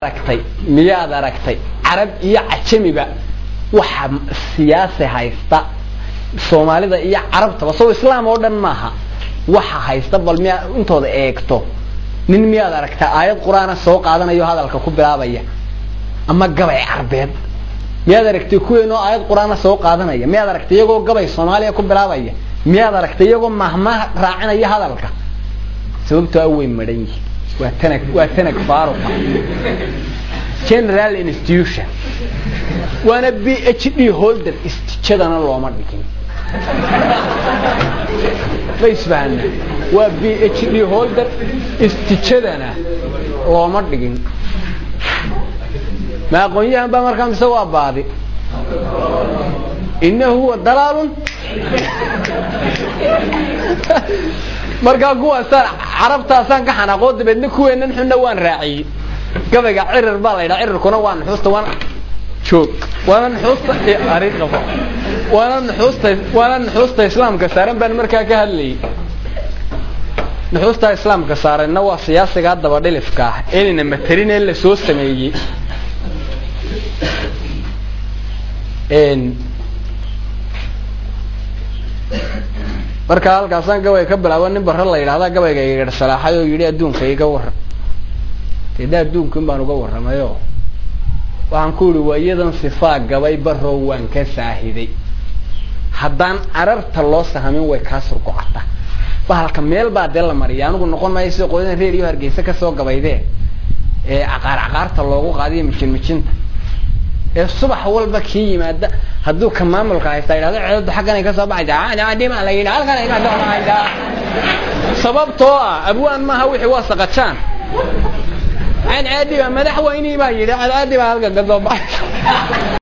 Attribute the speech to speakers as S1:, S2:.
S1: Aragtay miyaad aragtay Carab iyo Cajamiba waxa siyaasi haysta Soomaalida iyo Carabtaba, soo Islaam oo dhan maaha waxa haysta? Bal miyaa intooda eegto nin miyaad aragtaa aayad Qur-aana soo qaadanayo hadalka ku bilaabaya ama gabay Carbeed? Miyaad aragtay kuweenoo aayad Qur-aana soo qaadanaya? Miyaad aragtay iyagoo gabay Soomaaliya ku bilaabaya? Miyaad aragtay iyagoo mahmaah raacinaya hadalka? Sababtoo a way madhan yihin. Waa tanag, waa tanag faaruqa, general institution, waana PhD holder, istijadana looma dhigin. Ma isfahana? Waa PhD holder, istijadana looma dhigin. Ma aqoon-yahan baa markaa mise waa baadi? Inahu huwa dalaalun. Markaa kuwaasaan Carabtaasaan ka xanaaqoo, dabeedna kuweenan xunna waan raaciyey. Gabayga cirir baa la yidhaha, cirirkuna waa nuxuusta, waana joog, waana nuxuusta ariiqabo, waana nuxuusta, waana nuxuusta Islaamka saaran baan markaa ka hadlayay. Nuxuusta Islaamka saaranna waa siyaasigaa dabadhilifka ah inayna matelin ee lasoo sameeyey. Markaa halkaasaan gabay ka bilaabo, nin Barre la yidhahda gabayga igadh salaaxay oo yidhi adduunka iga warram. Deedna adduunkan baan uga warramayo, waxaan ku yihi waa iyadan sifaa gabay Barrow waan ka saahiday, haddaan ararta loo sahamin way kaa surgocata. Bahalka meel baa dee la mariya. Anigu noqon maayo sida qodadan reer iyo Hargeysa kasoo gabaydee ee caqaar caqaarta loogu qaadiyo mijin mijinta ee subax walba kii yimaada hadduu ka maamulka haysta yidhahdo ceedadu xaggan ay ka soo baxaysaa, dhima la yidhi halkan ay ka soo baxaysaa. Sababtoo ah abwaan maaha, wixii waa saqajaan. Cadcaadi baa madaxweynihii baa yidhi cadcaadi baa halkan ka soo baxaysa.